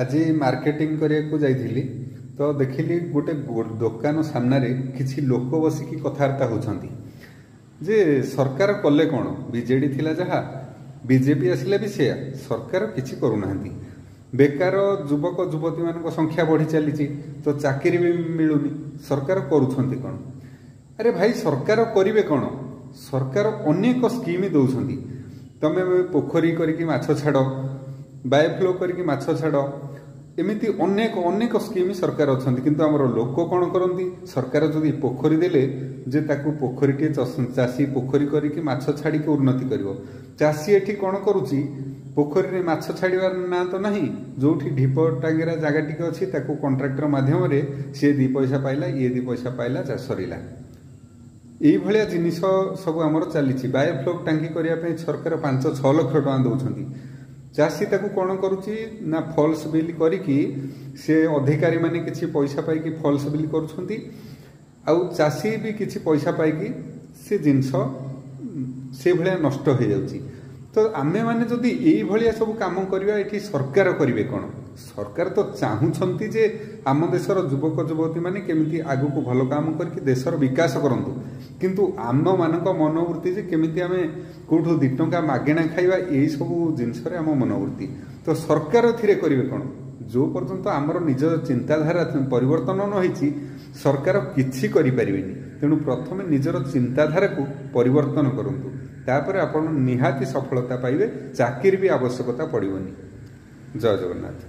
ଆଜି ମାର୍କେଟିଂ କରିବାକୁ ଯାଇଥିଲି ତ ଦେଖିଲି ଗୋଟେ ଦୋକାନ ସାମ୍ନାରେ କିଛି ଲୋକ ବସିକି କଥାବାର୍ତ୍ତା ହେଉଛନ୍ତି ଯେ ସରକାର କଲେ କ'ଣ, ବିଜେଡ଼ି ଥିଲା ଯାହା, ବିଜେପି ଆସିଲେ ବି ସେୟା, ସରକାର କିଛି କରୁନାହାନ୍ତି। ବେକାର ଯୁବକ ଯୁବତୀମାନଙ୍କ ସଂଖ୍ୟା ବଢ଼ି ଚାଲିଛି, ତ ଚାକିରି ବି ମିଳୁନି, ସରକାର କରୁଛନ୍ତି କ'ଣ? ଆରେ ଭାଇ, ସରକାର କରିବେ କ'ଣ? ସରକାର ଅନେକ ସ୍କିମ୍ ଦେଉଛନ୍ତି। ତମେ ପୋଖରୀ କରିକି ମାଛ ଛାଡ଼, ବାୟୋଫ୍ଲୋ କରିକି ମାଛ ଛାଡ଼, ଏମିତି ଅନେକ ଅନେକ ସ୍କିମ୍ ସରକାର ଅଛନ୍ତି। କିନ୍ତୁ ଆମର ଲୋକ କ'ଣ କରନ୍ତି? ସରକାର ଯଦି ପୋଖରୀ ଦେଲେ ଯେ ତାକୁ ପୋଖରୀଟିଏ ଚାଷୀ ପୋଖରୀ କରିକି ମାଛ ଛାଡ଼ିକି ଉନ୍ନତି କରିବ, ଚାଷୀ ଏଠି କ'ଣ କରୁଛି? ପୋଖରୀରେ ମାଛ ଛାଡ଼ିବାର ନାଁ ତ ନାହିଁ, ଯେଉଁଠି ଢିପ ଟାଙ୍ଗେରା ଜାଗା ଟିକେ ଅଛି ତାକୁ କଣ୍ଟ୍ରାକ୍ଟର ମାଧ୍ୟମରେ ସିଏ 2 ପଇସା ପାଇଲା, ଇଏ 2 ପଇସା ପାଇଲା, ସରିଲା। ଏଇଭଳିଆ ଜିନିଷ ସବୁ ଆମର ଚାଲିଛି। ବାୟୋଫ୍ଲୋକ୍ ଟାଙ୍କି କରିବା ପାଇଁ ସରକାର 5-6 ଲକ୍ଷ ଟଙ୍କା ଦେଉଛନ୍ତି। ଚାଷୀ ତାକୁ କ'ଣ କରୁଛି ନା ଫଲ୍ସ ବିଲ୍ କରିକି ସେ ଅଧିକାରୀମାନେ କିଛି ପଇସା ପାଇକି ଫଲ୍ସ ବିଲ୍ କରୁଛନ୍ତି, ଆଉ ଚାଷୀ ବି କିଛି ପଇସା ପାଇକି ସେ ଜିନିଷ ସେଇଭଳିଆ ନଷ୍ଟ ହେଇଯାଉଛି। ତ ଆମେମାନେ ଯଦି ଏଇଭଳିଆ ସବୁ କାମ କରିବା, ଏଠି ସରକାର କରିବେ କ'ଣ? ସରକାର ତ ଚାହୁଁଛନ୍ତି ଯେ ଆମ ଦେଶର ଯୁବକ ଯୁବତୀମାନେ କେମିତି ଆଗକୁ ଭଲ କାମ କରିକି ଦେଶର ବିକାଶ କରନ୍ତୁ, କିନ୍ତୁ ଆମମାନଙ୍କ ମନୋବୃତ୍ତି ଯେ କେମିତି ଆମେ କେଉଁଠୁ 2 ଟଙ୍କା ମାଗେଣା ଖାଇବା, ଏଇସବୁ ଜିନିଷରେ ଆମ ମନୋବୃତ୍ତି। ତ ସରକାର ଏଥିରେ କରିବେ କ'ଣ? ଯେଉଁ ପର୍ଯ୍ୟନ୍ତ ଆମର ନିଜ ଚିନ୍ତାଧାରା ପରିବର୍ତ୍ତନ ନ ହେଇଛି, ସରକାର କିଛି କରିପାରିବେନି। ତେଣୁ ପ୍ରଥମେ ନିଜର ଚିନ୍ତାଧାରାକୁ ପରିବର୍ତ୍ତନ କରନ୍ତୁ, ତାପରେ ଆପଣ ନିହାତି ସଫଳତା ପାଇବେ, ଚାକିରି ବି ଆବଶ୍ୟକତା ପଡ଼ିବନି। ଜୟ ଜଗନ୍ନାଥ।